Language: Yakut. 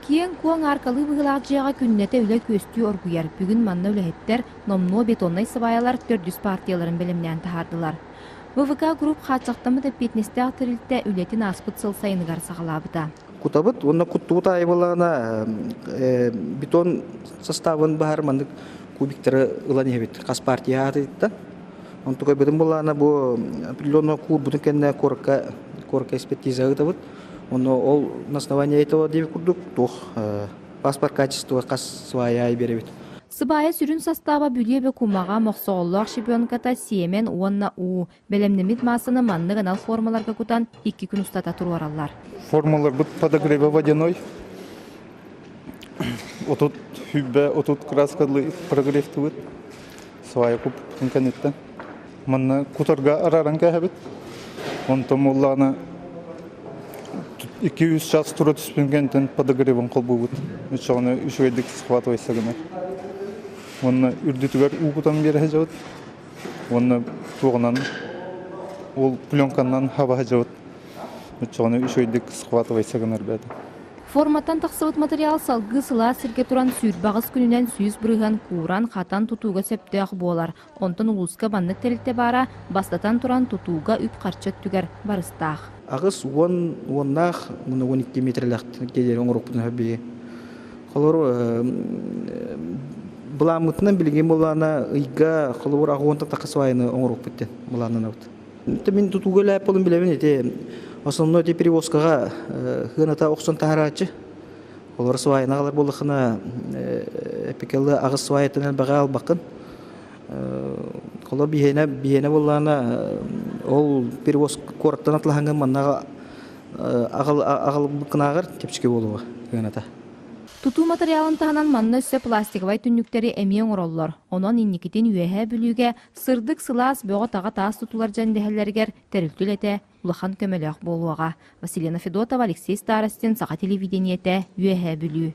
Киэҥ-куоҥ ааркалыы быһыылаах дьиэҕэ күннэтэ үлэ күөстүү оргуйар. Бүгүн манна үлэһиттэр номнуо бетоннай сыбаайалар төрдүс партияларын бэлэмнээн таһаардылар. ВВК Group хааччахтаммыт эппиэтинэстээх тэрилтэ үлэтин ааспыт сыл сайыныгар саҕалаабыта. Кутабыт уонна куттубут аайы бетон составын баһар маннык кубиктары ылан иһэбит. Хас партия аатыттан. Онтукай бытын булаана бу определенного куурбутун кэннэ куоракка куоракка экспертиза ыытабыт. Онно ол на основании этого диэбит курдук туох паспорт качества хас свая биэрэбит. Сыбаайа сүрүн састааба бүлүөбэ кумаҕа, мохсоҕоллоох щебенката, сиэмэн уонна уу. Бэлэмнэммит маассаны маннык анал формаларга кутан икки күн устата туруораллар. Формаларбыт подогрева водяной. Отут хүббэ отут краскалы прогревтыбыт. Свая куппутун кэнниттэн. Манна кутарга арааран кээһэбит. Онтон буоллаҕына 2-3 час тура түспүн кэнниттэн подогревын холбуубут. Оччоҕуна үчүгэйдик схватывайса гынар. Уонна үрдүтүгэр уу кутан биэрэ сылдьабыт. Уонна туоҕунан ол пленканан хаба сылдьабыт. Оччоҕуна үчүгэйдик схватывайса гынар бэйэтэ. Форматтан тахсыбыт материал салгыы сылаас сиргэ туран 28 күнүнэн 100% кууран, хатан тутууга сөптөөх буолар. Онтон улууска маннык тэрилтэ баара, бастатан туран, тутууга үп-харчы өттүгэр барыстаах. 80 уоннаах 12 метрлээх диэри оҥоруохпутун биһи. Холобур, былааммытынан билигин былаана ыйга холобур аҕыс тахса свайны оҥоруохпут диэн былааннанабыт. Мин тутууга үлэлээт буолан билэбин ити основной ити перевозкаҕа хыаната охсон таһарааччы. Олор свайны аҕалар буоллахына эпикелы аҕыс свайттан элбэҕи албаккын. Холор биһиэнэ биһиэнэ буоллаҕына ол перевоз куораттан атлаһаҥҥын манна аҕал аҕалбыккынааҕар чэпчэки буолуоҕа хыаната. Тутуу матырыйаалын таһынан манна өссө пластиковай түннүктэри эмиэ оҥороллор. Онон инникитин Үөһээ Бүлүүгэ сырдык сылаас бөҕө-таҕа таас тутуулар дьэндэһэллэригэр тэрилтэ үлэтэ улахан көмөлөөх буолуоҕа. Василина Федотова, Алексей Старостин, Саха телевидениетэ, Үөһээ Бүлүү.